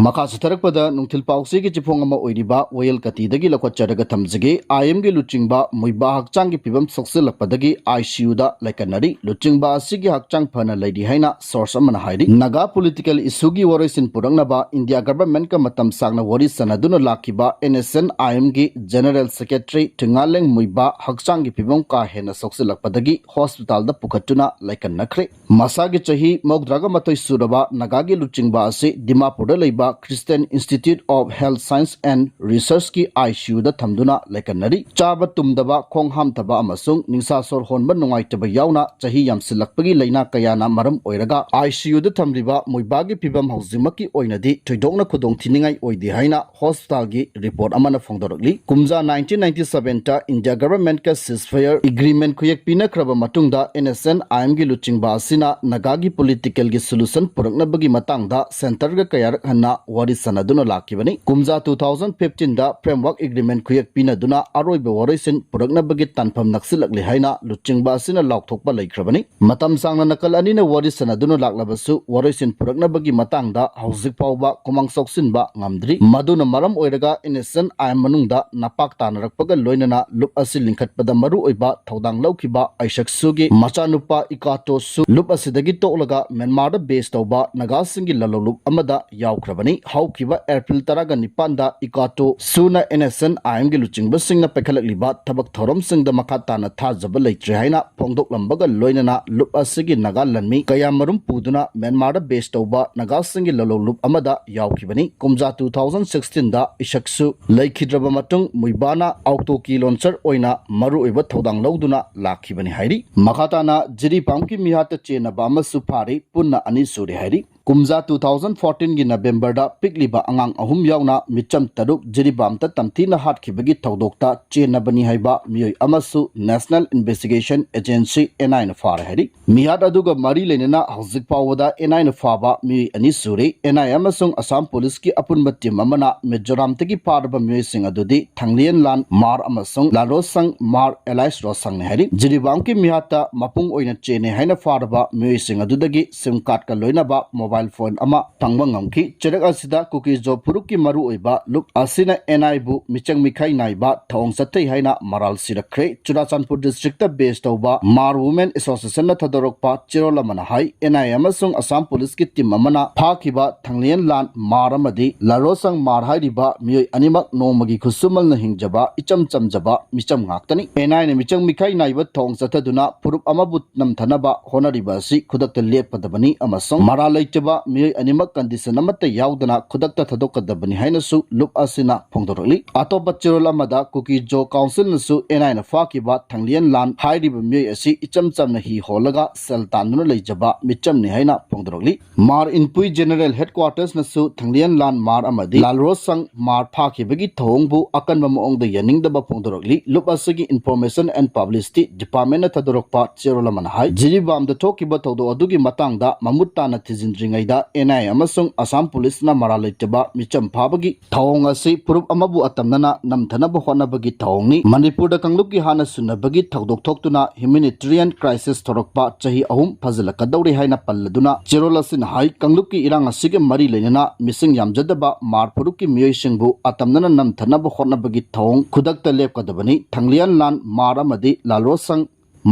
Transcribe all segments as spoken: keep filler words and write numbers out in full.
ꯃꯈꯥ ꯆꯠꯊꯔꯛꯄꯗ ꯅꯨꯡꯊꯤꯜ ꯄꯥꯎꯆꯦꯒꯤ ꯆꯤꯐꯣꯡ ꯑꯃ ꯑꯣꯏꯔꯤꯕ ꯋꯥꯌꯦꯜ ꯀꯇꯤꯗꯒꯤ ꯂꯧꯈꯠꯆꯔꯒ ꯊꯝꯖꯒꯦ꯫ ꯑꯥꯏ ꯑꯦꯝꯒꯤ ꯂꯨꯆꯤꯡꯕ ꯃꯨꯏꯕꯥ ꯍꯛꯆꯥꯡꯒꯤ ꯐꯤꯕꯝ ꯁꯣꯛꯆꯤꯜꯂꯛꯄꯗꯒꯤ ꯑꯥꯏ ꯁꯤ ꯌꯨꯗ ꯂꯩꯀꯠꯅꯔꯤ꯫ ꯂꯨꯆꯤꯡꯕ ꯑꯁꯤꯒꯤ ꯍꯛꯆꯥꯡ ꯐꯅ ꯂꯩꯔꯤ ꯍꯥꯏꯅ ꯁꯣꯔꯁ ꯑꯃꯅ ꯍꯥꯏꯔꯤ꯫ ꯅꯥꯒꯥ ꯄꯣꯂꯤꯇꯤꯀꯦꯜ ꯏꯁꯨꯒꯤ ꯋꯥꯔꯣꯏꯁꯤꯟ ꯄꯨꯔꯛꯅꯕ ꯏꯟꯗꯤꯌꯥ ꯒꯚꯔꯟꯃꯦꯟꯠꯀ ꯃꯇꯝ ꯁꯥꯡꯅ ꯋꯥꯔꯤ ꯁꯥꯟꯅꯗꯨꯅ ꯂꯥꯛꯈꯤꯕ ꯑꯦꯟ ꯑꯦꯁ ꯑꯦꯟ ꯑꯥꯏ ꯑꯦꯝꯒꯤ ꯖꯦꯅꯔꯦꯜ ꯁꯦꯀ꯭ꯔꯦꯇꯔꯤ ꯊꯤꯡꯉꯥꯂꯦꯡ ꯃꯨꯏꯕꯥ ꯍꯛꯆꯥꯡꯒꯤ ꯐꯤꯕꯝ ꯀꯥ ꯍꯦꯟꯅ ꯁꯣꯛꯆꯤꯜꯂꯛꯄꯗꯒꯤ ꯍꯣꯁꯄꯤꯇꯥꯜꯗ ꯄꯨꯈꯠꯇꯨꯅ ꯂꯩꯀꯠꯅꯈ꯭ꯔꯦ꯫ ꯃꯁꯥꯒꯤ ꯆꯍꯤ ꯃꯧꯗ꯭ꯔꯥꯒ ꯃꯥꯊꯣꯏ ꯁꯨꯔꯕ ꯅꯥꯒꯥꯒꯤ ꯂꯨꯆꯤꯡꯕ ꯑꯁꯤ ꯗꯤꯃꯥꯄꯨꯔꯗ ꯂꯩꯕ Christian Institute of Health Science and Researchꯀꯤ I C ꯌꯨꯗ ꯊꯝꯗꯨꯅ ꯂꯩꯀꯠꯅꯔꯤ꯫ ꯆꯥꯕ ꯇꯨꯝꯗꯕ, ꯈꯣꯡ ꯍꯥꯝꯊꯕ ꯑꯃꯁꯨꯡ ꯅꯤꯡꯁꯥ ꯁꯣꯔ ꯍꯣꯟꯕ ꯅꯨꯡꯉꯥꯏꯇꯕ ꯌꯥꯎꯅ ꯆꯍꯤ ꯌꯥꯝꯁꯤꯜꯂꯛꯄꯒꯤ ꯂꯥꯏꯅꯥ ꯀꯌꯥꯅ ꯃꯔꯝ ꯑꯣꯏꯔꯒ ꯑꯥꯏ ꯁꯤ ꯌꯨꯗ ꯊꯝꯂꯤꯕ ꯃꯨꯏꯕꯥꯒꯤ ꯐꯤꯕꯝ ꯍꯧꯖꯤꯛꯃꯛꯀꯤ ꯑꯣꯏꯅꯗꯤ ꯊꯣꯏꯗꯣꯛꯅ ꯈꯨꯗꯣꯡꯊꯤꯅꯤꯡꯉꯥꯏ ꯑꯣꯏꯗꯦ ꯍꯥꯏꯅ ꯍꯣꯁꯄꯤꯇꯥꯜꯒꯤ ꯔꯤꯄꯣꯔꯠ ꯑꯃꯅ ꯐꯣꯡꯗꯣꯔꯛꯂꯤ꯫ ꯀꯨꯝꯖꯥ ꯅꯥꯏꯟꯇꯤꯟ ꯅꯥꯏꯟꯇꯤ ꯁꯚꯦꯟꯇ ꯏꯟꯗꯤꯌꯥ ꯒꯚꯔꯟꯃꯦꯟꯠꯀ ceasefire agreement ꯈꯨꯌꯦꯛ ꯄꯤꯅꯈ꯭ꯔꯕ ꯃꯇꯨꯡꯗ ꯑꯦꯟ ꯑꯦꯁ ꯑꯦꯟ ꯑꯥꯏ ꯑꯦꯝꯒꯤ ꯂꯨꯆꯤꯡꯕ ꯑꯁꯤꯅ ꯅꯥꯒꯥꯒꯤ ꯄꯣꯂꯤꯇꯤꯀꯦꯜꯒꯤ ꯁꯣꯂꯨꯁꯟ ꯄꯨꯔꯛꯅꯕꯒꯤ ꯃꯇꯥꯡꯗ ꯁꯦꯟꯇꯔꯒ ꯀꯌꯥꯔꯛ ꯍꯟꯅ ꯋꯥꯔꯤ ꯁꯥꯟꯅꯗꯨꯅ ꯂꯥꯛꯈꯤꯕꯅꯤ꯫ ꯀꯨꯝꯖꯥ ꯇꯨ ꯊꯥꯎꯖꯟ ꯐꯤꯐꯇꯤꯟꯗ framework agreement ꯈꯨꯌꯦꯛ ꯄꯤꯅꯗꯨꯅ ꯑꯔꯣꯏꯕ ꯋꯥꯔꯣꯏꯁꯤꯟ ꯄꯨꯔꯛꯅꯕꯒꯤ ꯇꯥꯟꯐꯝ ꯅꯛꯁꯤꯜꯂꯛꯂꯦ ꯍꯥꯏꯅ ꯂꯨꯆꯤꯡꯕ ꯑꯁꯤꯅ ꯂꯥꯎꯊꯣꯛꯄ ꯂꯩꯈ꯭ꯔꯕꯅꯤ꯫ ꯃꯇꯝ ꯁꯥꯡꯅ ꯅꯥꯀꯜ ꯑꯅꯤꯅ ꯋꯥꯔꯤ ꯁꯥꯟꯅꯗꯨꯅ ꯂꯥꯛꯂꯕꯁꯨ ꯋꯥꯔꯣꯏꯁꯤꯟ ꯄꯨꯔꯛꯅꯕꯒꯤ ꯃꯇꯥꯡꯗ ꯍꯧꯖꯤꯛ ꯐꯥꯎꯕ ꯈꯨꯃꯥꯡ ꯆꯥꯎꯁꯤꯟꯕ ꯉꯝꯗ꯭ꯔꯤ꯫ ꯃꯗꯨꯅ ꯃꯔꯝ ꯑꯣꯏꯔꯒ N S N I M ꯃꯅꯨꯡꯗ ꯅꯄꯥꯛ ꯇꯥꯅꯔꯛꯄꯒ ꯂꯣꯏꯅꯅ ꯂꯨꯞ ꯑꯁꯤ ꯂꯤꯡꯈꯠꯄꯗ ꯃꯔꯨꯑꯣꯏꯕ ꯊꯧꯗꯥꯡ ꯂꯧꯈꯤꯕ ꯑꯥꯏꯁꯛꯁꯨꯒꯤ ꯃꯆꯥꯅꯨꯄꯥ ꯏꯀꯥꯇꯣꯁꯨ ꯂꯨꯞ ꯑꯁꯤꯗꯒꯤ ꯇꯣꯛꯂꯒ ꯃ꯭ꯌꯥꯟꯃꯥꯔꯗ ꯕꯦꯁ ꯇꯧꯕ ꯅꯥꯒꯥꯁꯤꯡꯒꯤ ꯂꯂꯣꯟꯂꯨꯞ ꯑꯃꯗ ꯌꯥꯎꯈ꯭ꯔꯕꯅꯤ꯫ ꯍꯧꯈꯤꯕ ꯑꯦꯄ꯭ꯔꯤꯜ ꯇꯔꯥꯒ ꯅꯤꯄꯥꯟꯗ ꯏꯀꯥꯇꯣ ꯁꯨꯅ ꯑꯦꯟ ꯑꯦꯁ ꯑꯦꯟ ꯑꯥꯏ ꯑꯦꯝꯒꯤ ꯂꯨꯆꯤꯡꯕꯁꯤꯡꯅ ꯄꯥꯏꯈꯠꯂꯛꯂꯤꯕ ꯊꯕꯛ ꯊꯧꯔꯝꯁꯤꯡꯗ ꯃꯈꯥ ꯇꯥꯅ ꯊꯥꯖꯕ ꯂꯩꯇ꯭ꯔꯦ ꯍꯥꯏꯅ ꯐꯣꯡꯗꯣꯛꯂꯝꯕꯒ ꯂꯣꯏꯅꯅ ꯂꯨꯞ ꯑꯁꯤꯒꯤ ꯅꯥꯒꯥ ꯂꯥꯟꯃꯤ ꯀꯌꯥꯃꯔꯨꯝ ꯄꯨꯗꯨꯅ ꯃ꯭ꯌꯥꯟꯃꯥꯔꯗ ꯕꯦꯁ ꯇꯧꯕ ꯅꯥꯒꯥꯁꯤꯡꯒꯤ ꯂꯂꯣꯟꯂꯨꯞ ꯑꯃꯗ ꯌꯥꯎꯈꯤꯕꯅꯤ꯫ ꯀꯨꯝꯖꯥ ꯇꯨ ꯊꯥꯎꯖꯟ ꯁꯤꯛꯁꯇꯤꯟꯗ ꯏꯁꯛꯁꯨ ꯂꯩꯈꯤꯗ꯭ꯔꯕ ꯃꯇꯨꯡ ꯃꯨꯏꯕꯥꯅ ꯑꯥꯎꯇꯣ ꯀꯤ ꯂꯣꯟꯆꯔ ꯑꯣꯏꯅ ꯃꯔꯨꯑꯣꯏꯕ ꯊꯧꯗꯥꯡ ꯂꯧꯗꯨꯅ ꯂꯥꯛꯈꯤꯕꯅꯤ ꯍꯥꯏꯔꯤ꯫ ꯃꯈꯥ ꯇꯥꯅ ꯖꯤꯔꯤꯕꯥꯝꯒꯤ ꯃꯤꯍꯥꯠꯇ ꯆꯦꯟꯅꯕ ꯑꯃꯁꯨ ꯐꯥꯔꯤ꯫ ꯄꯨꯟꯅ ꯑꯅꯤ ꯁꯨꯔꯦ ꯍꯥꯏꯔꯤ꯫ ꯀꯨꯝꯖꯥ ꯇꯨ ꯊꯥꯎꯖꯟ ꯐꯣꯔꯇꯤꯟꯒꯤ ꯅꯕꯦꯝꯕꯔꯗ ꯄꯤꯛꯂꯤꯕ ꯑꯉꯥꯡ ꯑꯍꯨꯝ ꯌꯥꯎꯅ ꯃꯤꯆꯝ ꯇꯔꯨꯛ ꯖꯤꯔꯤꯕꯥꯝꯇ ꯇꯝꯊꯤꯅ ꯍꯥꯠꯈꯤꯕꯒꯤ ꯊꯧꯗꯣꯛꯇ ꯆꯦꯟꯅꯕꯅꯤ ꯍꯥꯏꯕ ꯃꯤꯑꯣꯏ ꯑꯃꯁꯨ National Investigation Agency, ꯑꯦꯟ ꯑꯥꯏ ꯑꯦꯅ ꯐꯥꯔꯦ ꯍꯥꯏꯔꯤ꯫ ꯃꯤꯍꯥꯠ ꯑꯗꯨꯒ ꯃꯔꯤ ꯂꯩꯅꯅ ꯍꯧꯖꯤꯛ ꯐꯥꯎꯕꯗ ꯑꯦꯟ ꯑꯥꯏ ꯑꯦꯅ ꯐꯥꯕ ꯃꯤꯑꯣꯏ ꯑꯅꯤ ꯁꯨꯔꯦ꯫ ꯑꯦꯟ ꯑꯥꯏ ꯑꯦ ꯑꯃꯁꯨꯡ ꯑꯁꯥꯝ ꯄꯨꯂꯤꯁꯀꯤ ꯑꯄꯨꯟꯕ ꯇꯤꯝ ꯑꯃꯅ ꯃꯤꯖꯣꯔꯥꯝꯗꯒꯤ ꯐꯥꯔꯕ ꯃꯤꯑꯣꯏꯁꯤꯡ ꯑꯗꯨꯗꯤ ꯊꯥꯡꯂꯤꯌꯟꯂꯥꯟ ꯃꯥꯔ ꯑꯃꯁꯨꯡ ꯂꯥꯟꯔꯣꯁꯪ ꯃꯥꯔ ꯑꯦꯂꯥꯏꯁ ꯔꯣꯁꯪꯅꯤ ꯍꯥꯏꯔꯤ꯫ ꯖꯤꯔꯤꯕꯥꯝꯒꯤ ꯃꯤꯍꯥꯠꯇ ꯃꯄꯨꯡ ꯑꯣꯏꯅ ꯆꯦꯟꯅꯩ ꯍꯥꯏꯅ ꯐꯥꯔꯕ ꯃꯤꯑꯣꯏꯁꯤꯡ ꯑꯗꯨꯗꯒꯤ ꯁꯤꯝ ꯀꯥꯔꯗꯀ ꯂꯣꯏꯅꯕ ꯃꯣꯕꯥꯏꯜ ꯃꯣꯕꯥꯏꯜ ꯐꯣꯟ ꯑꯃ ꯐꯪꯕ ꯉꯝꯈꯤ꯫ ꯆꯦꯔꯦꯛ ꯑꯁꯤꯗ ꯀꯨꯀꯤ ꯖꯣ ꯐꯨꯔꯨꯞꯀꯤ ꯃꯔꯨꯑꯣꯏꯕ ꯂꯨꯞ ꯑꯁꯤꯅ ꯑꯦꯟ ꯑꯥꯏꯕꯨ ꯃꯤꯆꯪ ꯃꯤꯈꯥꯏ ꯅꯥꯏꯕ ꯊꯧꯑꯣꯡ ꯆꯠꯊꯩ ꯍꯥꯏꯅ ꯃꯔꯥꯜ ꯁꯤꯔꯛꯈ꯭ꯔꯦ꯫ ꯆꯨꯔꯥꯆꯥꯟꯄꯨꯔ ꯗꯤꯁꯇ꯭ꯔꯤꯛꯇ ꯕꯦꯁ ꯇꯧꯕ ꯃꯥꯔ ꯋꯨꯃꯦꯟ ꯑꯦꯁꯣꯁꯤꯌꯦꯁꯟꯅ ꯊꯥꯗꯣꯔꯛꯄ ꯆꯦꯔꯣꯜ ꯑꯃꯅ ꯍꯥꯏ, ꯑꯦꯟ ꯑꯥꯏ ꯑꯃꯁꯨꯡ ꯑꯁꯥꯝ ꯄꯨꯂꯤꯁꯀꯤ ꯇꯤꯝ ꯑꯃꯅ ꯐꯥꯈꯤꯕ ꯊꯥꯡꯂꯤꯌꯟ ꯂꯥꯟ ꯃꯥꯔ ꯑꯃꯗꯤ ꯂꯥꯜꯔꯣꯁꯪ ꯃꯥꯔ ꯍꯥꯏꯔꯤꯕ ꯃꯤꯑꯣꯏ ꯑꯅꯤꯃꯛ ꯅꯣꯡꯃꯒꯤ ꯈꯨꯠꯁꯨꯃꯜꯅ ꯍꯤꯡꯖꯕ ꯏꯆꯝ ꯆꯝꯖꯕ ꯃꯤꯆꯝ ꯉꯥꯛꯇꯅꯤ꯫ ꯑꯦꯟ ꯑꯥꯏꯅ ꯃꯤꯆꯪ ꯃꯤꯈꯥꯏ ꯅꯥꯏꯕ ꯊꯧꯑꯣꯡ ꯆꯠꯊꯗꯨꯅ ꯐꯨꯔꯨꯞ ꯑꯃꯕꯨ ꯅꯝꯊꯅꯕ ꯍꯣꯠꯅꯔꯤꯕ ꯑꯁꯤ ꯈꯨꯗꯛꯇ ꯂꯦꯞꯀꯗꯕꯅꯤ ꯑꯃꯁꯨꯡ ꯃꯔꯥꯜ ꯂꯩꯇꯕ ꯃꯤꯑꯣꯏ ꯑꯅꯤꯃꯛ ꯀꯟꯗꯤꯁꯟ ꯑꯃꯠꯇ ꯌꯥꯎꯗꯅ ꯈꯨꯗꯛꯇ ꯊꯥꯗꯣꯛꯀꯗꯕꯅꯤ ꯍꯥꯏꯅꯁꯨ ꯂꯨꯞ ꯑꯁꯤꯅ ꯐꯣꯡꯗꯣꯔꯛꯂꯤ꯫ ꯑꯇꯣꯞꯄ ꯆꯦꯔꯣꯜ ꯑꯃꯗ ꯀꯨꯀꯤ ꯖꯣ ꯀꯥꯎꯟꯁꯤꯜꯅꯁꯨ ꯑꯦꯟ ꯑꯥꯏꯅ ꯐꯥꯈꯤꯕ ꯊꯥꯡꯂꯤꯌꯟ ꯂꯥꯟ ꯍꯥꯏꯔꯤꯕ ꯃꯤꯑꯣꯏ ꯑꯁꯤ ꯏꯆꯝ ꯆꯝꯅ ꯍꯤ ꯍꯣꯜꯂꯒ ꯁꯦꯜ ꯇꯥꯟꯗꯨꯅ ꯂꯩꯖꯕ ꯃꯤꯆꯝꯅꯤ ꯍꯥꯏꯅ ꯐꯣꯡꯗꯣꯔꯛꯂꯤ꯫ ꯃꯥꯔ ꯏꯟꯄꯨꯏ ꯖꯦꯅꯔꯦꯜ ꯍꯦꯗꯀ꯭ꯋꯥꯇꯔꯁꯅꯁꯨ ꯊꯥꯡꯂꯤꯌꯟ ꯂꯥꯟ ꯃꯥꯔ ꯑꯃꯗꯤ ꯂꯥꯜꯔꯣꯁꯪ ꯃꯥꯔ ꯐꯥꯈꯤꯕꯒꯤ ꯊꯧꯑꯣꯡꯕꯨ ꯑꯀꯟꯕ ꯃꯑꯣꯡꯗ ꯌꯥꯅꯤꯡꯗꯕ ꯐꯣꯡꯗꯣꯔꯛꯂꯤ꯫ ꯂꯨꯞ ꯑꯁꯤꯒꯤ ꯏꯟꯐꯣꯔꯃꯦꯁꯟ ꯑꯦꯟ ꯄꯕ꯭ꯂꯤꯁꯤꯇꯤ ꯗꯤꯄꯥꯔꯠꯃꯦꯟꯅ ꯊꯥꯗꯣꯔꯛꯄ ꯆꯦꯔꯣꯜ ꯑꯃꯅ ꯍꯥꯏ, ꯖꯤꯔꯤꯕꯥꯝꯗ ꯊꯣꯛꯈꯤꯕ ꯊꯧꯗꯣꯛ ꯑꯗꯨꯒꯤ ꯃꯇꯥꯡꯗ ꯃꯃꯨꯠ ꯇꯥꯅ ꯊꯤꯖꯤꯟꯗ꯭ꯔꯤꯉꯩꯗ ꯑꯦꯟ ꯑꯥꯏ ꯑꯃꯁꯨꯡ ꯑꯁꯥꯝ ꯄꯨꯂꯤꯁꯅ ꯃꯔꯥꯜ ꯂꯩꯇꯕ ꯃꯤꯆꯝ ꯐꯥꯕꯒꯤ ꯊꯧꯑꯣꯡ ꯑꯁꯤ ꯐꯨꯔꯨꯞ ꯑꯃꯕꯨ ꯑꯇꯝꯅꯅ ꯅꯝꯊꯅꯕ ꯍꯣꯠꯅꯕꯒꯤ ꯊꯧꯑꯣꯡꯅꯤ꯫ ꯃꯅꯤꯄꯨꯔꯗ ꯀꯥꯡꯂꯨꯞꯀꯤ ꯍꯥꯟꯅ ꯁꯨꯅꯕꯒꯤ ꯊꯧꯗꯣꯛ ꯊꯣꯛꯇꯨꯅ ꯍ꯭ꯌꯨꯃꯦꯅꯤꯇꯦꯔꯤꯌꯟ ꯀ꯭ꯔꯥꯏꯁꯤꯁ ꯊꯣꯔꯛꯄ ꯆꯍꯤ ꯑꯍꯨꯝ ꯐꯥꯖꯤꯜꯂꯛꯀꯗꯧꯔꯦ ꯍꯥꯏꯅ ꯄꯜꯂꯗꯨꯅ, ꯆꯦꯔꯣꯜ ꯑꯁꯤꯅ ꯍꯥꯏ, ꯀꯥꯡꯂꯨꯞꯀꯤ ꯏꯔꯥꯡ ꯑꯁꯤꯒ ꯃꯔꯤ ꯂꯩꯅꯅ ꯃꯤꯁꯤꯡ ꯌꯥꯝꯖꯗꯕ ꯃꯥꯔ ꯐꯨꯔꯨꯞꯀꯤ ꯃꯤꯑꯣꯏꯁꯤꯡꯕꯨ ꯑꯇꯝꯅꯅ ꯅꯝꯊꯅꯕ ꯍꯣꯠꯅꯕꯒꯤ ꯊꯧꯑꯣꯡ ꯈꯨꯗꯛꯇ ꯂꯦꯞꯀꯗꯕꯅꯤ꯫ ꯊꯥꯡꯂꯤꯌꯟ ꯂꯥꯟ ꯃꯥꯔ ꯑꯃꯗꯤ ꯂꯥꯜꯔꯣꯁꯪ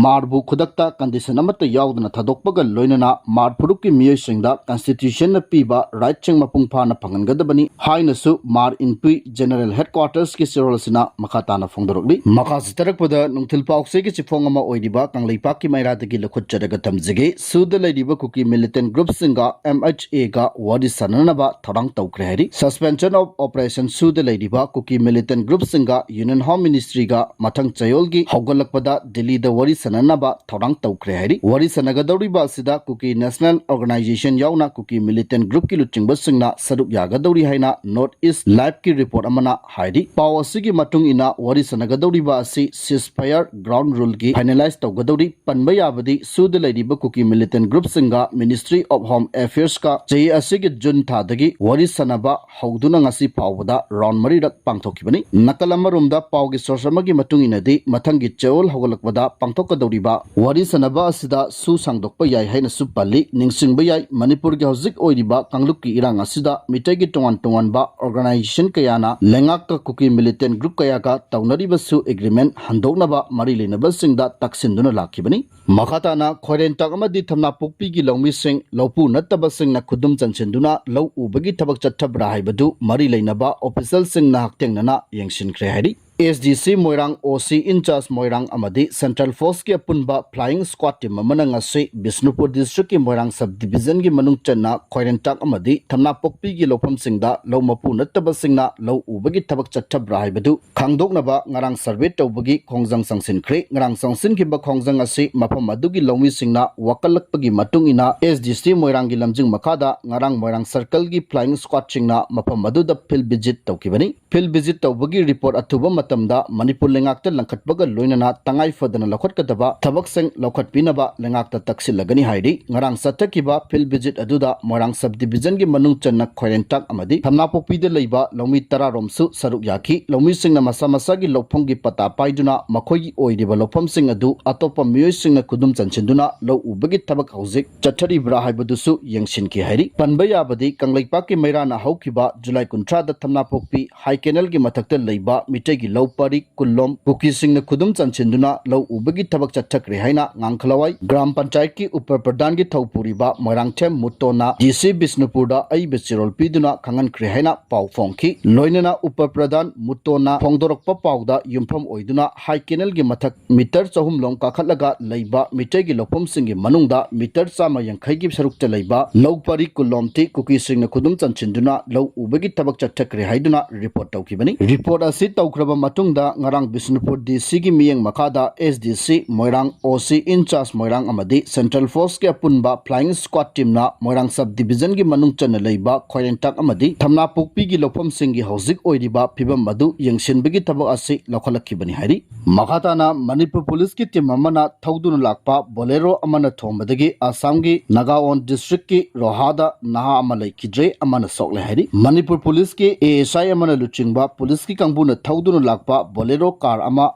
ꯃꯥꯔꯕꯨ ꯈꯨꯗꯛꯇ ꯀꯟꯗꯤꯁꯟ ꯑꯃꯠꯇ ꯌꯥꯎꯗꯅ ꯊꯥꯗꯣꯛꯄꯒ ꯂꯣꯏꯅꯅ ꯃꯥꯔ ꯐꯨꯔꯨꯞꯀꯤ ꯃꯤꯑꯣꯏꯁꯤꯡꯗ ꯀꯟꯁꯇꯤꯇ꯭ꯌꯨꯁꯟꯅ ꯄꯤꯕ ꯔꯥꯏꯠꯁꯤꯡ ꯃꯄꯨꯡ ꯐꯥꯅ ꯐꯪꯍꯟꯒꯗꯕꯅꯤ ꯍꯥꯏꯅꯁꯨ ꯃꯥꯔ ꯏꯟꯄꯨꯏ ꯖꯦꯅꯔꯦꯜ ꯍꯦꯗꯀ꯭ꯋꯥꯇꯔꯁꯀꯤ ꯆꯦꯔꯣꯜ ꯑꯁꯤꯅ ꯃꯈꯥ ꯇꯥꯅ ꯐꯣꯡꯗꯣꯔꯛꯂꯤ꯫ ꯃꯈꯥ ꯆꯠꯊꯔꯛꯄꯗ ꯅꯨꯡꯊꯤꯜ ꯄꯥꯎꯆꯦꯒꯤ ꯆꯤꯐꯣꯡ ꯑꯃ ꯑꯣꯏꯔꯤꯕ ꯀꯪꯂꯩꯄꯥꯛꯀꯤ ꯃꯩꯔꯥꯗꯒꯤ ꯂꯧꯈꯠꯆꯔꯒ ꯊꯝꯖꯒꯦ꯫ ꯁꯨꯗ ꯂꯩꯔꯤꯕ ꯀꯨꯀꯤ ꯃꯤꯂꯤꯇꯦꯟ ꯒ꯭ꯔꯨꯞꯁꯤꯡꯒ ꯑꯦꯝ ꯑꯩꯆ ꯑꯦꯒ ꯋꯥꯔꯤ ꯁꯥꯟꯅꯅꯕ ꯊꯧꯔꯥꯡ ꯇꯧꯈ꯭ꯔꯦ ꯍꯥꯏꯔꯤ꯫ ꯁꯁꯄꯦꯟꯁꯟ ꯑꯣꯐ ꯑꯣꯄꯔꯦꯁꯟ ꯁꯨꯗ ꯂꯩꯔꯤꯕ ꯀꯨꯀꯤ ꯃꯤꯂꯤꯇꯦꯟ ꯒ꯭ꯔꯨꯞꯁꯤꯡꯒ ꯌꯨꯅꯤꯌꯟ ꯍꯣꯝ ꯃꯤꯅꯤꯁꯇ꯭ꯔꯤꯒ ꯃꯊꯪ ꯆꯌꯣꯜꯒꯤ ꯍꯧꯒꯠꯂꯛꯄꯗ ꯗꯤꯜꯂꯤꯗ ꯋꯥꯔꯤ ꯁꯥꯟꯅꯅꯕ ꯊꯧꯔꯥꯡ ꯇꯧꯈ꯭ꯔꯦ ꯍꯥꯏꯔꯤ꯫ ꯋꯥꯔꯤ ꯁꯥꯟꯅꯒꯗꯧꯔꯤꯕ ꯑꯁꯤꯗ ꯀꯨꯀꯤ ꯅꯦꯁꯅꯦꯜ ꯑꯣꯔꯒꯅꯥꯏꯖꯦꯁꯟ ꯌꯥꯎꯅ ꯀꯨꯀꯤ ꯃꯤꯂꯤꯇꯦꯟ ꯒ꯭ꯔꯨꯞꯀꯤ ꯂꯨꯆꯤꯡꯕꯁꯤꯡꯅ ꯁꯔꯨꯛ ꯌꯥꯒꯗꯧꯔꯤ ꯍꯥꯏꯅ ꯅꯣꯔꯠ ꯏꯁ ꯂꯥꯏꯚꯀꯤ ꯔꯤꯄꯣꯔꯠ ꯑꯃꯅ ꯍꯥꯏꯔꯤ꯫ ꯄꯥꯎ ꯑꯁꯤꯒꯤ ꯃꯇꯨꯡ ꯏꯟꯅ ꯋꯥꯔꯤ ꯁꯥꯟꯅꯒꯗꯧꯔꯤꯕ ꯑꯁꯤ ꯁꯤꯁ ꯐꯥꯌꯔ ꯒ꯭ꯔꯥꯎꯟ ꯔꯨꯜꯒꯤ ꯐꯥꯏꯅꯦꯂꯥꯏꯁ ꯇꯧꯒꯗꯧꯔꯤ꯫ ꯄꯟꯕ ꯌꯥꯕꯗꯤ ꯁꯨꯗ ꯂꯩꯔꯤꯕ ꯀꯨꯀꯤ ꯃꯤꯂꯤꯇꯦꯟ ꯒ꯭ꯔꯨꯞꯁꯤꯡꯒ ꯃꯤꯅꯤꯁꯇ꯭ꯔꯤ ꯑꯣꯐ ꯍꯣꯝ ꯑꯦꯐꯤꯌꯔꯁꯀ ꯆꯍꯤ ꯑꯁꯤꯒꯤ ꯖꯨꯟ ꯊꯥꯗꯒꯤ ꯋꯥꯔꯤ ꯁꯥꯟꯅꯕ ꯍꯧꯗꯨꯅ ꯉꯁꯤ ꯐꯥꯎꯕꯗ ꯔꯥꯎꯟ ꯃꯔꯤꯔꯛ ꯄꯥꯡꯊꯣꯛꯈꯤꯕꯅꯤ꯫ ꯅꯥꯀꯜ ꯑꯃꯔꯣꯝꯗ ꯄꯥꯎꯒꯤ ꯁꯣꯔꯁ ꯑꯃꯒꯤ ꯃꯇꯨꯡ ꯏꯟꯅꯗꯤ ꯃꯊꯪꯒꯤ ꯆꯌꯣꯜ ꯍꯧꯒꯠꯂꯛꯄꯗ ꯄꯥꯡꯊꯣꯛ ꯀꯗꯧꯔꯤꯕ ꯋꯥꯔꯤ ꯁꯥꯟꯅꯕ ꯑꯁꯤꯗ ꯁꯨ ꯁꯥꯡꯗꯣꯛꯄ ꯌꯥꯏ ꯍꯥꯏꯅꯁꯨ ꯄꯜꯂꯤ꯫ ꯅꯤꯡꯁꯤꯡꯕ ꯌꯥꯏ, ꯃꯅꯤꯄꯨꯔꯒꯤ ꯍꯧꯖꯤꯛ ꯑꯣꯏꯔꯤꯕ ꯀꯥꯡꯂꯨꯞꯀꯤ ꯏꯔꯥꯡ ꯑꯁꯤꯗ ꯃꯤꯇꯩꯒꯤ ꯇꯣꯉꯥꯟ ꯇꯣꯉꯥꯟꯕ organization ꯀꯌꯥꯅ ꯂꯩꯉꯥꯛꯀ ꯀꯨꯀꯤ militant group ꯀꯌꯥꯒ ꯇꯧꯅꯔꯤꯕꯁꯨ agreement ꯍꯟꯗꯣꯛꯅꯕ ꯃꯔꯤ ꯂꯩꯅꯕꯁꯤꯡꯗ ꯇꯛꯁꯤꯟꯗꯨꯅ ꯂꯥꯛꯈꯤꯕꯅꯤ꯫ ꯃꯈꯥ ꯇꯥꯅ ꯈ꯭ꯋꯥꯏꯔꯦꯟꯇꯥꯛ ꯑꯃꯗꯤ ꯊꯝꯅꯥꯄꯣꯛꯄꯤꯒꯤ ꯂꯧꯃꯤꯁꯤꯡ, ꯂꯧꯄꯨ ꯅꯠꯇꯕꯁꯤꯡꯅ ꯈꯨꯗꯨꯝ ꯆꯟꯁꯤꯟꯗꯨꯅ ꯂꯧ ꯎꯕꯒꯤ ꯊꯕꯛ ꯆꯠꯊꯕ꯭ꯔꯥ ꯍꯥꯏꯕꯗꯨ ꯃꯔꯤ ꯂꯩꯅꯕ officialꯁꯤꯡꯅ ꯍꯛꯊꯦꯡꯅꯅ ꯌꯦꯡꯁꯤꯟꯈ꯭ꯔꯦ ꯍꯥꯏꯔꯤ꯫ S D C Moirang, O C in charge ꯃꯣꯏꯔꯥꯡ ꯑꯃꯗꯤ Central Forceꯀꯤ ꯑꯄꯨꯟꯕ flying squad team ꯑꯃꯅ ꯉꯁꯤ ꯕꯤꯁꯅꯨꯄꯨꯔ districtꯀꯤ ꯃꯣꯏꯔꯥꯡ sub divisionꯒꯤ ꯃꯅꯨꯡ ꯆꯟꯅ ꯈ꯭ꯋꯥꯏꯔꯦꯟꯇꯥꯛ ꯑꯃꯗꯤ ꯊꯝꯅꯥꯄꯣꯛꯄꯤꯒꯤ ꯂꯧꯐꯝꯁꯤꯡꯗ ꯂꯧ ꯃꯄꯨ ꯅꯠꯇꯕꯁꯤꯡꯅ ꯂꯧ ꯎꯕꯒꯤ ꯊꯕꯛ ꯆꯠꯊꯕ꯭ꯔꯥ ꯍꯥꯏꯕꯗꯨ ꯈꯪꯗꯣꯛꯅꯕ ꯉꯔꯥꯡ survey ꯇꯧꯕꯒꯤ ꯈꯣꯡꯖꯪ ꯆꯪꯁꯤꯟꯈ꯭ꯔꯦ꯫ ꯉꯔꯥꯡ ꯆꯪꯁꯤꯟꯈꯤꯕ ꯈꯣꯡꯖꯪ ꯑꯁꯤ ꯃꯐꯝ ꯑꯗꯨꯒꯤ ꯂꯧꯃꯤꯁꯤꯡꯅ ꯋꯥꯀꯠꯂꯛꯄꯒꯤ ꯃꯇꯨꯡ ꯏꯟꯅ S D C ꯃꯣꯏꯔꯥꯡꯒꯤ ꯂꯝꯖꯤꯡ ꯃꯈꯥꯗ ꯉꯔꯥꯡ ꯃꯣꯏꯔꯥꯡ circleꯒꯤ flying squadꯁꯤꯡꯅ ꯃꯐꯝ ꯑꯗꯨꯗ field visit ꯇꯧꯈꯤꯕꯅꯤ꯫ Field visit ꯇꯧꯕꯒꯤ report ꯑꯊꯨꯕ ꯃꯇꯝꯗ ꯃꯅꯤꯄꯨꯔ ꯂꯩꯉꯥꯛꯇ ꯂꯪꯈꯠꯄꯒ ꯂꯣꯏꯅꯅ ꯇꯉꯥꯏ ꯐꯗꯅ ꯂꯧꯈꯠꯀꯗꯕ ꯊꯕꯛꯁꯤꯡ ꯂꯧꯈꯠꯄꯤꯅꯕ ꯂꯩꯉꯥꯛꯇ ꯇꯛꯁꯤꯜꯂꯒꯅꯤ ꯍꯥꯏꯔꯤ꯫ ꯉꯔꯥꯡ ꯆꯠꯊꯈꯤꯕ field visit ꯑꯗꯨꯗ ꯃꯣꯏꯔꯥꯡ sub divisionꯒꯤ ꯃꯅꯨꯡ ꯆꯟꯅ ꯈ꯭ꯋꯥꯏꯔꯦꯟꯇꯥꯛ ꯑꯃꯗꯤ ꯊꯝꯅꯥꯄꯣꯛꯄꯤꯗ ꯂꯩꯕ ꯂꯧꯃꯤ ꯇꯔꯥꯔꯣꯝꯁꯨ ꯁꯔꯨꯛ ꯌꯥꯈꯤ꯫ ꯂꯧꯃꯤꯁꯤꯡꯅ ꯃꯁꯥ ꯃꯁꯥꯒꯤ ꯂꯧꯐꯝꯒꯤ ꯄꯇꯥ ꯄꯥꯏꯗꯨꯅ ꯃꯈꯣꯏꯒꯤ ꯑꯣꯏꯔꯤꯕ ꯂꯧꯐꯝꯁꯤꯡ ꯑꯗꯨ ꯑꯇꯣꯞꯄ ꯃꯤꯑꯣꯏꯁꯤꯡꯅ ꯈꯨꯗꯨꯝ ꯆꯟꯁꯤꯟꯗꯨꯅ ꯂꯧ ꯎꯕꯒꯤ ꯊꯕꯛ ꯍꯧꯖꯤꯛ ꯆꯠꯊꯔꯤꯕ꯭ꯔꯥ ꯍꯥꯏꯕꯗꯨꯁꯨ ꯌꯦꯡꯁꯤꯟꯈꯤ ꯍꯥꯏꯔꯤ꯫ ꯄꯟꯕ ꯌꯥꯕꯗꯤ ꯀꯪꯂꯩꯄꯥꯛꯀꯤ ꯃꯩꯔꯥꯅ ꯍꯧꯈꯤꯕ July ꯀꯨꯟꯊ꯭ꯔꯥꯗ ꯊꯝꯅꯥꯄꯣꯛꯄꯤ High Canalꯒꯤ ꯃꯊꯛꯇ ꯂꯩꯕ ꯃꯤꯇꯩꯒꯤ ꯂꯧ ꯄꯔꯤꯛ ꯀꯨꯟꯂꯣꯝ ꯀꯨꯀꯤꯁꯤꯡꯅ ꯈꯨꯗꯨꯝ ꯆꯟꯁꯤꯟꯗꯨꯅ ꯂꯧ ꯎꯕꯒꯤ ꯊꯕꯛ ꯆꯠꯊꯈ꯭ꯔꯦ ꯍꯥꯏꯅ ꯉꯥꯡꯈꯂꯋꯥꯏ ꯒ꯭ꯔꯥꯝ ꯄꯟꯆꯥꯌꯠꯀꯤ ꯎꯄ ꯄ꯭ꯔꯙꯥꯟꯒꯤ ꯊꯧꯄꯨꯔꯤꯕ ꯃꯣꯏꯔꯥꯡꯊꯦꯝ ꯃꯨꯇꯣꯟꯅ D C ꯕꯤꯁꯅꯨꯄꯨꯔꯗ ꯑꯏꯕ ꯆꯦꯔꯣꯜ ꯄꯤꯗꯨꯅ ꯈꯪꯍꯟꯈ꯭ꯔꯦ ꯍꯥꯏꯅ ꯄꯥꯎ ꯐꯣꯡꯈꯤ꯫ ꯂꯣꯏꯅꯅ ꯎꯄ ꯄ꯭ꯔꯙꯥꯟ ꯃꯨꯇꯣꯟꯅ ꯐꯣꯡꯗꯣꯔꯛꯄ ꯄꯥꯎꯗ ꯌꯨꯝꯐꯝ ꯑꯣꯏꯗꯨꯅ High Canalꯒꯤ ꯃꯊꯛ meter ꯆꯍꯨꯝ ꯂꯣꯝ ꯀꯥꯈꯠꯂꯒ ꯂꯩꯕ ꯃꯤꯇꯩꯒꯤ ꯂꯧꯐꯝꯁꯤꯡꯒꯤ ꯃꯅꯨꯡꯗ meter ꯆꯥꯝꯃ ꯌꯥꯡꯈꯩꯒꯤ ꯁꯔꯨꯛꯇ ꯂꯩꯕ ꯂꯧ ꯄꯔꯤ ꯀꯨꯟꯂꯣꯝꯇꯤ ꯀꯨꯀꯤꯁꯤꯡꯅ ꯈꯨꯗꯨꯝ ꯆꯟꯁꯤꯟꯗꯨꯅ ꯂꯧ ꯎꯕꯒꯤ ꯊꯕꯛ ꯆꯠꯊꯈ꯭ꯔꯦ ꯍꯥꯏꯗꯨꯅ report ꯇꯧꯈꯤꯕꯅꯤ꯫ Report ꯑꯁꯤ ꯇꯧꯈ꯭ꯔꯕ ꯃꯇꯨꯡꯗ ꯉꯔꯥꯡ ꯕꯤꯁꯅꯨꯄꯨꯔ D Cꯒꯤ ꯃꯤꯠꯌꯦꯡ ꯃꯈꯥꯗ S D C Moirang, O C in charge ꯃꯣꯏꯔꯥꯡ ꯑꯃꯗꯤ Central Forceꯀꯤ ꯑꯄꯨꯟꯕ flying squad teamꯅ ꯃꯣꯏꯔꯥꯡ sub divisionꯒꯤ ꯃꯅꯨꯡ ꯆꯟꯅ ꯂꯩꯕ ꯈ꯭ꯋꯥꯏꯔꯦꯟꯇꯥꯛ ꯑꯃꯗꯤ ꯊꯝꯅꯥꯄꯣꯛꯄꯤꯒꯤ ꯂꯧꯐꯝꯁꯤꯡꯒꯤ ꯍꯧꯖꯤꯛ ꯑꯣꯏꯔꯤꯕ ꯐꯤꯕꯝ ꯑꯗꯨ ꯌꯦꯡꯁꯤꯟꯕꯒꯤ ꯊꯕꯛ ꯑꯁꯤ ꯂꯧꯈꯠꯂꯛꯈꯤꯕꯅꯤ ꯍꯥꯏꯔꯤ꯫ ꯃꯈꯥ ꯇꯥꯅ ꯃꯅꯤꯄꯨꯔ ꯄꯨꯂꯤꯁꯀꯤ team ꯑꯃꯅ ꯊꯧꯗꯨꯅ ꯂꯥꯛꯄ Bolero ꯑꯃꯅ ꯊꯣꯝꯕꯗꯒꯤ ꯑꯁꯥꯝꯒꯤ ꯅꯥꯒꯥꯑꯣꯟ districtꯀꯤ ꯔꯣꯍꯥꯗ ꯅꯍꯥ ꯑꯃ ꯂꯩꯈꯤꯗ꯭ꯔꯦ, ꯑꯃꯅ ꯁꯣꯛꯂꯦ ꯍꯥꯏꯔꯤ꯫ ꯃꯅꯤꯄꯨꯔ ꯄꯨꯂꯤꯁꯀꯤ A S I ꯑꯃꯅ ꯂꯨꯆꯤꯡꯕ ꯄꯨꯂꯤꯁꯀꯤ ꯀꯥꯡꯕꯨꯅ ꯊꯧꯗꯨꯅ ꯂꯥꯛꯄ ꯂꯥꯛꯄ ꯕꯣꯂꯦꯔꯣ ꯀꯥꯔ ꯑꯃ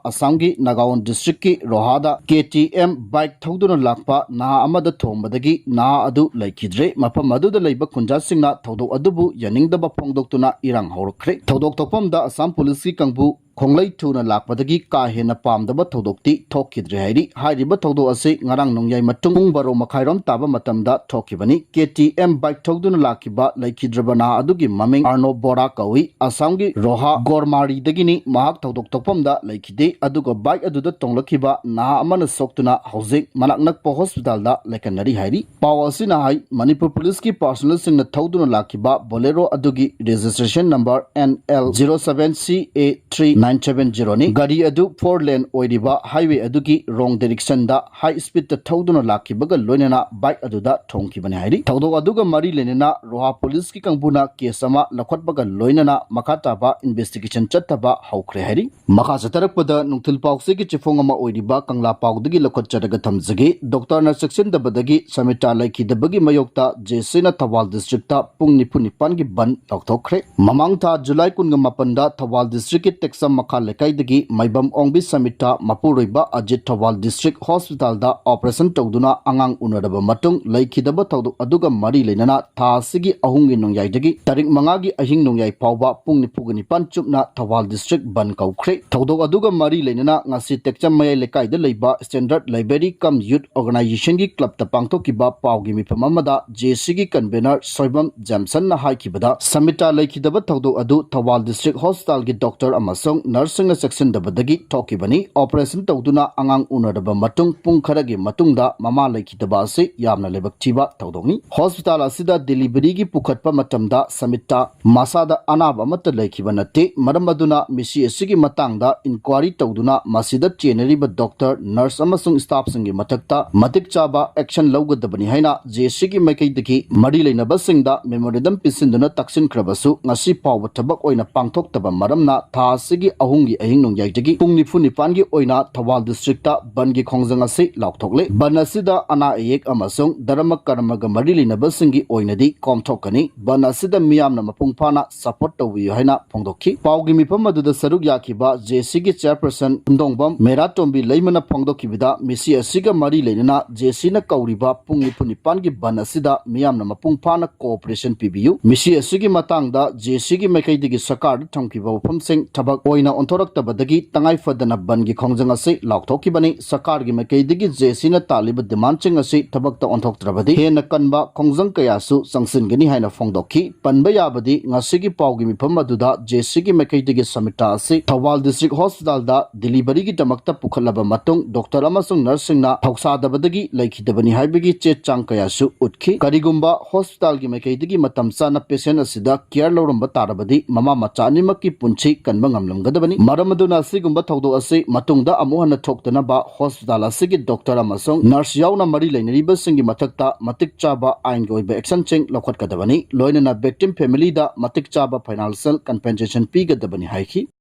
ꯑꯁꯥꯝꯒꯤ ꯅꯥꯒꯥꯎꯟ ꯗꯤꯁꯇ꯭ꯔꯤꯛꯀꯤ ꯔꯣꯍꯥꯗ ꯀꯦ ꯇꯤ ꯑꯦꯝ ꯕꯥꯏꯛ ꯊꯧꯗꯨꯅ ꯂꯥꯛꯄ ꯅꯍꯥ ꯑꯃꯗ ꯊꯣꯝꯕꯗꯒꯤ ꯅꯍꯥ ꯑꯗꯨ ꯂꯩꯈꯤꯗ꯭ꯔꯦ꯫ ꯃꯐꯝ ꯑꯗꯨꯗ ꯂꯩꯕ ꯈꯨꯟꯖꯥꯁꯤꯡꯅ ꯊꯧꯗꯣꯛ ꯑꯗꯨꯕꯨ ꯌꯥꯅꯤꯡꯗꯕ ꯐꯣꯡꯗꯣꯛꯇꯨꯅ ꯏꯔꯥꯡ ꯍꯧꯔꯛꯈ꯭ꯔꯦ꯫ ꯊꯧꯗꯣꯛ ꯊꯣꯛꯐꯝꯗ ꯑꯁꯥꯝ ꯄꯨꯂꯤꯁꯀꯤ ꯀꯥꯡꯕꯨ ꯈꯣꯡꯂꯩ ꯊꯨꯅ ꯂꯥꯛꯄꯗꯒꯤ ꯀꯥ ꯍꯦꯟꯅ ꯄꯥꯝꯗꯕ ꯊꯧꯗꯣꯛꯇꯤ ꯊꯣꯛꯈꯤꯗ꯭ꯔꯦ ꯍꯥꯏꯔꯤ꯫ ꯍꯥꯏꯔꯤꯕ ꯊꯧꯗꯣꯛ ꯑꯁꯤ ꯉꯔꯥꯡ ꯅꯣꯡꯌꯥꯏ ꯃꯇꯨꯡ ꯄꯨꯡ ꯕꯥꯔꯣ ꯃꯈꯥꯏꯔꯣꯝ ꯇꯥꯕ ꯃꯇꯝꯗ ꯊꯣꯛꯈꯤꯕꯅꯤ꯫ ꯀꯦ ꯇꯤ ꯑꯦꯝ ꯕꯥꯏꯛ ꯊꯧꯗꯨꯅ ꯂꯥꯛꯈꯤꯕ ꯂꯩꯈꯤꯗ꯭ꯔꯕ ꯅꯍꯥ ꯑꯗꯨꯒꯤ ꯃꯃꯤꯡ ꯑꯔꯅꯣꯕ ꯕꯣꯔꯥ ꯀꯧꯏ꯫ ꯑꯁꯥꯝꯒꯤ ꯔꯣꯍꯥ ꯒꯣꯔꯃꯥꯔꯤꯗꯒꯤꯅꯤ꯫ ꯃꯍꯥꯛ ꯊꯧꯗꯣꯛ ꯊꯣꯛꯐꯝꯗ ꯂꯩꯈꯤꯗꯦ, ꯑꯗꯨꯒ ꯕꯥꯏꯛ ꯑꯗꯨꯗ ꯇꯣꯡꯂꯛꯈꯤꯕ ꯅꯍꯥ ꯑꯃꯅ ꯁꯣꯛꯇꯨꯅ ꯍꯧꯖꯤꯛ ꯃꯅꯥꯛ ꯅꯛꯄ ꯍꯣꯁꯄꯤꯇꯥꯜꯗ ꯂꯥꯏꯀꯠꯅꯔꯤ ꯍꯥꯏꯔꯤ꯫ ꯄꯥꯎ ꯑꯁꯤꯅ ꯍꯥꯏ, ꯃꯅꯤꯄꯨꯔ ꯄꯨꯂꯤꯁꯀꯤ ꯄꯥꯔꯁꯣꯅꯦꯜꯁꯤꯡꯅ ꯊꯧꯗꯨꯅ ꯂꯥꯛꯈꯤꯕ ꯕꯣꯂꯦꯔꯣ ꯑꯗꯨꯒꯤ registration number N L zero seven C A three nine seven ꯖꯤꯔꯣꯅꯤ꯫ ꯒꯥꯔꯤ ꯑꯗꯨ ꯐꯣꯔ ꯂꯦꯟ ꯑꯣꯏꯔꯤꯕ ꯍꯥꯏꯋꯦ ꯑꯗꯨꯒꯤ ꯔꯣꯡ ꯗꯥꯏꯔꯦꯛꯁꯟꯗ ꯍꯥꯏ ꯁ꯭ꯄꯤꯗꯇ ꯊꯧꯗꯨꯅ ꯂꯥꯛꯈꯤꯕꯒ ꯂꯣꯏꯅꯅ ꯕꯥꯏꯛ ꯑꯗꯨꯗ ꯊꯣꯝꯈꯤꯕꯅꯤ ꯍꯥꯏꯔꯤ꯫ ꯊꯧꯗꯣꯛ ꯑꯗꯨꯒ ꯃꯔꯤ ꯂꯩꯅꯅ ꯔꯣꯍꯥ ꯄꯨꯂꯤꯁꯀꯤ ꯀꯥꯡꯕꯨꯅ ꯀꯦꯁ ꯑꯃ ꯂꯧꯈꯠꯄꯒ ꯂꯣꯏꯅꯅ ꯃꯈꯥ ꯇꯥꯕ ꯏꯟꯚꯦꯁꯇꯤꯒꯦꯁꯟ ꯆꯠꯊꯕ ꯍꯧꯈ꯭ꯔꯦ ꯍꯥꯏꯔꯤ꯫ ꯃꯈꯥ ꯆꯠꯊꯔꯛꯄꯗ ꯅꯨꯡꯊꯤꯜ ꯄꯥꯎꯆꯦꯒꯤ ꯆꯦꯐꯣꯡ ꯑꯃ ꯑꯣꯏꯔꯤꯕ ꯀꯪꯂꯥ ꯄꯥꯎꯗꯒꯤ ꯂꯧꯈꯠꯆꯔꯒ ꯊꯝꯖꯒꯦ꯫ ꯗꯣꯛꯇꯔꯅ ꯆꯦꯛꯁꯤꯟꯗꯕꯗꯒꯤ ꯁꯃꯤꯇꯥ ꯂꯩꯈꯤꯗꯕꯒꯤ ꯃꯥꯌꯣꯛꯇ ꯖꯦ ꯁꯤꯅ ꯊꯧꯕꯥꯜ ꯗꯤꯁꯇ꯭ꯔꯤꯛꯇ ꯄꯨꯡ ꯅꯤꯐꯨ ꯅꯤꯄꯥꯟꯒꯤ ꯕꯟ ꯂꯥꯎꯊꯣꯛꯈ꯭ꯔꯦ꯫ ꯃꯃꯥꯡ ꯊꯥ ꯖꯨꯂꯥꯏ ꯀꯨꯟꯒ ꯃꯥꯄꯟꯗ ꯊꯧꯕꯥꯜ ꯗꯤꯁꯇ꯭ꯔꯤꯛꯀꯤ ꯇꯦꯛꯆꯝ ꯃꯈꯥ ꯂꯩꯀꯥꯏꯗꯒꯤ ꯃꯥꯏꯕꯝ ꯑꯣꯡꯕꯤ ꯁꯃꯤꯇꯥ ꯃꯄꯨꯔꯣꯏꯕ ꯑꯖꯤꯠ ꯊꯧꯕꯥꯜ ꯗꯤꯁꯇ꯭ꯔꯤꯛ ꯍꯣꯁꯄꯤꯇꯥꯜꯗ ꯑꯣꯄꯔꯦꯁꯟ ꯇꯧꯗꯨꯅ ꯑꯉꯥꯡ ꯎꯅꯔꯕ ꯃꯇꯨꯡ ꯂꯩꯈꯤꯗꯕ ꯊꯧꯗꯣꯛ ꯑꯗꯨꯒ ꯃꯔꯤ ꯂꯩꯅꯅ ꯊꯥ ꯑꯁꯤꯒꯤ ꯑꯍꯨꯝꯒꯤ ꯅꯣꯡꯌꯥꯏꯗꯒꯤ ꯇꯥꯔꯤꯛ ꯃꯉꯥꯒꯤ ꯑꯍꯤꯡ ꯅꯣꯡꯌꯥꯏ ꯐꯥꯎꯕ ꯄꯨꯡ ꯅꯤꯐꯨꯒ ꯅꯤꯄꯥꯟ ꯆꯨꯞꯅ ꯊꯧꯕꯥꯜ ꯗꯤꯁꯇ꯭ꯔꯤꯛ ꯕꯟ ꯀꯧꯈ꯭ꯔꯦ꯫ ꯊꯧꯗꯣꯛ ꯑꯗꯨꯒ ꯃꯔꯤ ꯂꯩꯅꯅ ꯉꯁꯤ ꯇꯦꯛꯆꯝ ꯃꯌꯥꯏ ꯂꯩꯀꯥꯏꯗ ꯂꯩꯕ ꯁ꯭ꯇꯦꯟꯗꯔꯗ ꯂꯥꯏꯕ꯭ꯔꯦꯔꯤ ꯀꯝ ꯌꯨꯠ ꯑꯣꯔꯒꯅꯥꯏꯖꯦꯁꯟꯒꯤ ꯀ꯭ꯂꯕꯇ ꯄꯥꯡꯊꯣꯛꯈꯤꯕ ꯄꯥꯎꯒꯤ ꯃꯤꯐꯝ ꯑꯃꯗ ꯖꯦ ꯁꯤꯒꯤ ꯀꯟꯚꯦꯅꯔ ꯁꯣꯏꯕꯝ ꯖꯦꯝꯁꯟꯅ ꯍꯥꯏꯈꯤꯕꯗ, ꯁꯃꯤꯇꯥ ꯂꯩꯈꯤꯗꯕ ꯊꯧꯗꯣꯛ ꯑꯗꯨ ꯊꯧꯕꯥꯜ ꯗꯤꯁꯇ꯭ꯔꯤꯛ ꯍꯣꯁꯄꯤꯇꯥꯜꯒꯤ ꯗꯣꯛꯇꯔ ꯑꯃꯁꯨꯡ ꯅꯔꯁꯁꯤꯡꯅ ꯆꯦꯛꯁꯤꯟꯗꯕꯗꯒꯤ ꯊꯣꯛꯈꯤꯕꯅꯤ꯫ ꯑꯣꯄꯔꯦꯁꯟ ꯇꯧꯗꯨꯅ ꯑꯉꯥꯡ ꯎꯅꯔꯕ ꯃꯇꯨꯡ ꯄꯨꯡ ꯈꯔꯒꯤ ꯃꯇꯨꯡꯗ ꯃꯃꯥ ꯂꯩꯈꯤꯗꯕ ꯑꯁꯤ ꯌꯥꯝꯅ ꯂꯥꯏꯕꯛ ꯊꯤꯕ ꯊꯧꯗꯣꯛꯅꯤ꯫ ꯍꯣꯁꯄꯤꯇꯥꯜ ꯑꯁꯤꯗ ꯗꯦꯂꯤꯚꯔꯤꯒꯤ ꯄꯨꯈꯠꯄ ꯃꯇꯝꯗ ꯁꯃꯤꯇꯥ ꯃꯁꯥꯗ ꯑꯅꯥꯕ ꯑꯃꯠꯇ ꯂꯩꯈꯤꯕ ꯅꯠꯇꯦ꯫ ꯃꯔꯝ ꯑꯗꯨꯅ ꯃꯤꯁꯤ ꯑꯁꯤꯒꯤ ꯃꯇꯥꯡꯗ ꯏꯟꯀ꯭ꯋꯥꯔꯤ ꯇꯧꯗꯨꯅ ꯃꯁꯤꯗ ꯆꯦꯟꯅꯔꯤꯕ ꯗꯣꯛꯇꯔ, ꯅꯔꯁ ꯑꯃꯁꯨꯡ ꯁ꯭ꯇꯥꯐꯁꯤꯡꯒꯤ ꯃꯊꯛꯇ ꯃꯇꯤꯛ ꯆꯥꯕ ꯑꯦꯛꯁꯟ ꯂꯧꯒꯗꯕꯅꯤ ꯍꯥꯏꯅ ꯖꯦ ꯁꯤꯒꯤ ꯃꯥꯏꯀꯩꯗꯒꯤ ꯃꯔꯤ ꯂꯩꯅꯕꯁꯤꯡꯗ ꯃꯦꯃꯣꯔꯦꯟꯗꯝ ꯄꯤꯁꯤꯟꯗꯨꯅ ꯇꯛꯁꯤꯟꯈ꯭ꯔꯕꯁꯨ ꯉꯁꯤ ꯐꯥꯎꯕ ꯊꯕꯛ ꯑꯣꯏꯅ ꯄꯥꯡꯊꯣꯛꯇꯕ ꯃꯔꯝꯅ ꯊꯥ ꯑꯁꯤꯒꯤ ꯑꯍꯨꯝꯒꯤ ꯑꯍꯤꯡ ꯅꯣꯡꯌꯥꯏꯗꯒꯤ ꯄꯨꯡ ꯅꯤꯐꯨ ꯅꯤꯄꯥꯟꯒꯤ ꯑꯣꯏꯅ ꯊꯧꯕꯥꯜ district ꯇ ꯕꯟꯒꯤ ꯈꯣꯡꯖꯪ ꯑꯁꯤ ꯂꯥꯎꯊꯣꯛꯂꯦ꯫ ꯕꯟ ꯑꯁꯤꯗ ꯑꯅꯥ ꯑꯌꯦꯛ ꯑꯃꯁꯨꯡ ꯙꯔꯃ ꯀꯔꯃꯒ ꯃꯔꯤ ꯂꯩꯅꯕꯁꯤꯡꯒꯤ ꯑꯣꯏꯅꯗꯤ ꯀꯣꯝꯊꯣꯛꯀꯅꯤ꯫ ꯕꯟ ꯑꯁꯤꯗ ꯃꯤꯌꯥꯝꯅ ꯃꯄꯨꯡ ꯐꯥꯅ support ꯇꯧꯕꯤꯌꯨ ꯍꯥꯏꯅ ꯐꯣꯡꯗꯣꯛꯈꯤ꯫ ꯄꯥꯎꯒꯤ ꯃꯤꯐꯝ ꯑꯗꯨꯗ ꯁꯔꯨꯛ ꯌꯥꯈꯤꯕ JAC ꯒꯤ chairperson ꯈꯨꯟꯗꯣꯡꯕꯝ ꯃꯦꯔꯥꯇꯣꯝꯕꯤ ꯂꯩꯃꯅ ꯐꯣꯡꯗꯣꯛꯈꯤꯕꯗ, ꯃꯤꯁꯤ ꯑꯁꯤꯒ ꯃꯔꯤ ꯂꯩꯅꯅ JAC ꯅ ꯀꯧꯔꯤꯕ ꯄꯨꯡ ꯅꯤꯐꯨ ꯅꯤꯄꯥꯟꯒꯤ ꯕꯟ ꯑꯁꯤꯗ ꯃꯤꯌꯥꯝꯅ ꯃꯄꯨꯡ ꯐꯥꯅ cooperation ꯄꯤꯕꯤꯌꯨ꯫ ꯃꯤꯁꯤ ꯑꯁꯤꯒꯤ ꯃꯇꯥꯡꯗ JAC ꯒꯤ ꯃꯥꯏꯀꯩꯗꯒꯤ ꯁꯔꯀꯥꯔꯗ ꯊꯝꯈꯤꯕ ꯋꯥꯐꯝꯁꯤꯡ ꯊꯕꯛ ꯑꯣꯏꯅ ꯑꯣꯟꯊꯣꯔꯛꯇꯕꯗꯒꯤ ꯇꯉꯥꯏ ꯐꯗꯅ ꯕꯟꯒꯤ ꯈꯣꯡꯖꯪ ꯑꯁꯤ ꯂꯥꯎꯊꯣꯛꯈꯤꯕꯅꯤ꯫ ꯁꯔꯀꯥꯔꯒꯤ ꯃꯥꯏꯀꯩꯗꯒꯤ JAC ꯅ ꯇꯥꯜꯂꯤꯕ demandꯁꯤꯡ ꯑꯁꯤ ꯊꯕꯛꯇ ꯑꯣꯟꯊꯣꯛꯇ꯭ꯔꯕꯗꯤ ꯍꯦꯟꯅ ꯀꯟꯕ ꯈꯣꯡꯖꯪ ꯀꯌꯥꯁꯨ ꯆꯪꯁꯤꯟꯒꯅꯤ ꯍꯥꯏꯅ ꯐꯣꯡꯗꯣꯛꯈꯤ꯫ ꯄꯟꯕ ꯌꯥꯕꯗꯤ, ꯉꯁꯤꯒꯤ ꯄꯥꯎꯒꯤ ꯃꯤꯐꯝ ꯑꯗꯨꯗ JAC ꯒꯤ ꯃꯥꯏꯀꯩꯗꯒꯤ ꯁꯃꯤꯇꯥ ꯑꯁꯤ ꯊꯧꯕꯥꯜ district hospital ꯗ delivery ꯒꯤꯗꯃꯛꯇ ꯄꯨꯈꯠꯂꯕ ꯃꯇꯨꯡ, doctor ꯑꯃꯁꯨꯡ nurse ꯁꯤꯡꯅ ꯊꯧꯁꯥꯗꯕꯗꯒꯤ ꯂꯩꯈꯤꯗꯕꯅꯤ ꯍꯥꯏꯕꯒꯤ ꯆꯦ ꯆꯥꯡ ꯀꯌꯥꯁꯨ ꯎꯠꯈꯤ꯫ ꯀꯔꯤꯒꯨꯝꯕ hospital ꯒꯤ ꯃꯥꯏꯀꯩꯗꯒꯤ ꯃꯇꯝ ꯆꯥꯅ patient ꯑꯁꯤꯗ care ꯂꯧꯔꯝꯕ ꯇꯥꯔꯕꯗꯤ, ꯃꯃꯥ ꯃꯆꯥ ꯑꯅꯤꯃꯛꯀꯤ ꯄꯨꯟꯁꯤ ꯀꯟꯕ ꯉꯝꯂꯝꯒꯗꯕꯅꯤ꯫ ꯃꯔꯝ ꯑꯗꯨꯅ, ꯑꯁꯤꯒꯨꯝꯕ ꯊꯧꯗꯣꯛ ꯑꯁꯤ ꯃꯇꯨꯡꯗ ꯑꯃꯨꯛ ꯍꯟꯅ ꯊꯣꯛꯇꯅꯕ hospital ꯑꯁꯤꯒꯤ doctor ꯑꯃꯁꯨꯡ nurse ꯌꯥꯎꯅ ꯃꯔꯤ ꯂꯩꯅꯔꯤꯕꯁꯤꯡꯒꯤ ꯃꯊꯛꯇ ꯃꯇꯤꯛ ꯆꯥꯕ ꯑꯥꯏꯟꯒꯤ ꯑꯣꯏꯕ actionꯁꯤꯡ ꯂꯧꯈꯠꯀꯗꯕꯅꯤ꯫ ꯂꯣꯏꯅꯅ victim family ꯗ ꯃꯇꯤꯛ ꯆꯥꯕ financial compensation ꯄꯤꯒꯗꯕꯅꯤ ꯍꯥꯏꯈꯤ꯫